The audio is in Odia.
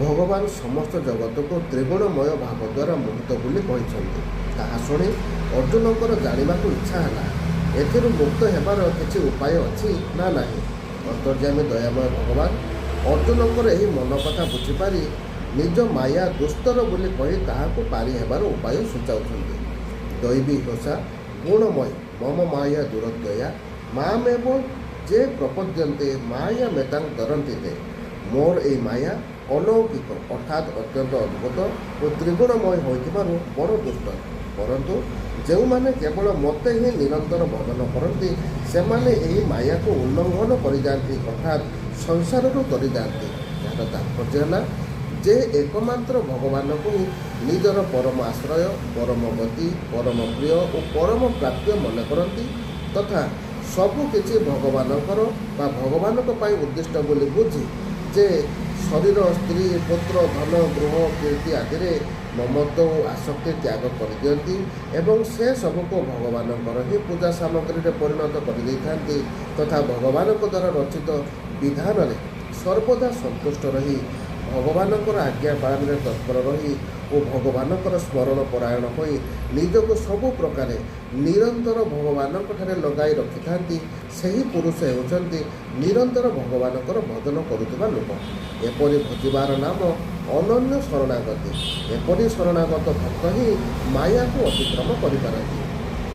ଭଗବାନ ସମସ୍ତ ଜଗତକୁ ତ୍ରିଗୁଣମୟ ଭାବ ଦ୍ୱାରା ମୋହିତ ବୋଲି କହିଛନ୍ତି। ତାହା ଶୁଣି ଅର୍ଜୁନଙ୍କର ଜାଣିବାକୁ ଇଚ୍ଛା ହେଲା, ଏଥିରୁ ମୁକ୍ତ ହେବାର କିଛି ଉପାୟ ଅଛି ନା ନାହିଁ? ଅନ୍ତର୍ଯ୍ୟାମୀ ଦୟାମୟ ଭଗବାନ ଅର୍ଜୁନଙ୍କର ଏହି ମନକଥା ବୁଝିପାରି ନିଜ ମାୟା ଦୁସ୍ତର ବୋଲି କହି ତାହାକୁ ପାରି ହେବାର ଉପାୟ ସୂଚାଉଛନ୍ତି। ଦୈବୀ ହ୍ୟେଷା ଗୁଣମୟୀ ମମ ମାୟା ଦୁରତ୍ୟୟା ମାମେବ ଯେ ପ୍ରପଦ୍ୟନ୍ତେ ମାୟାମେତାଂ ତରନ୍ତି ତେ। ମୋର ଏଇ ମାୟା ଅଲୌକିକ ଅର୍ଥାତ୍ ଅତ୍ୟନ୍ତ ଅଦ୍ଭୁତ ଓ ତ୍ରିଗୁଣମୟ ହୋଇଥିବାରୁ ବଡ଼ ଦୁଷ୍ଟ। ପରନ୍ତୁ ଯେଉଁମାନେ କେବଳ ମୋତେ ହିଁ ନିରନ୍ତର ଭଜନ କରନ୍ତି, ସେମାନେ ଏହି ମାୟାକୁ ଉଲ୍ଲଂଘନ କରିଯାଆନ୍ତି, ଅର୍ଥାତ୍ ସଂସାରରୁ ତରିଯାଆନ୍ତି। ଏହାର ତାତ୍ପର୍ଯ୍ୟ ହେଲା ଯେ ଏକମାତ୍ର ଭଗବାନଙ୍କୁ ହିଁ ନିଜର ପରମ ଆଶ୍ରୟ, ପରମ ଗତି, ପରମ ପ୍ରିୟ ଓ ପରମ ପ୍ରାପ୍ୟ ମନେ କରନ୍ତି ତଥା ସବୁ କିଛି ଭଗବାନଙ୍କର ବା ଭଗବାନଙ୍କ ପାଇଁ ଉଦ୍ଦିଷ୍ଟ ବୋଲି ବୁଝି ଯେ ଶରୀର, ସ୍ତ୍ରୀ, ପୁତ୍ର, ଧନ, ଗୃହ, କୀର୍ତ୍ତି ଆଦିରେ ମମତ୍ୱ ଓ ଆସକ୍ତି ତ୍ୟାଗ କରିଦିଅନ୍ତି ଏବଂ ସେ ସବୁକୁ ଭଗବାନଙ୍କର ହିଁ ପୂଜା ସାମଗ୍ରୀରେ ପରିଣତ କରିଦେଇଥାନ୍ତି ତଥା ଭଗବାନଙ୍କ ଦ୍ୱାରା ରଚିତ ବିଧାନରେ ସର୍ବଦା ସନ୍ତୁଷ୍ଟ ରହି ଭଗବାନଙ୍କର ଆଜ୍ଞା ପାଳନରେ ତତ୍ପର ରହି ଓ ଭଗବାନଙ୍କର ସ୍ମରଣ ପରାୟଣ ହୋଇ ନିଜକୁ ସବୁ ପ୍ରକାରେ ନିରନ୍ତର ଭଗବାନଙ୍କଠାରେ ଲଗାଇ ରଖିଥାନ୍ତି, ସେହି ପୁରୁଷ ହେଉଛନ୍ତି ନିରନ୍ତର ଭଗବାନଙ୍କର ଭଜନ କରୁଥିବା ଲୋକ। ଏପରି ଭଜିବାର ନାମ ଅନନ୍ୟ ଶରଣାଗତି। ଏପରି ଶରଣାଗତ ଭକ୍ତ ହିଁ ମାୟାକୁ ଅତିକ୍ରମ କରିପାରନ୍ତି।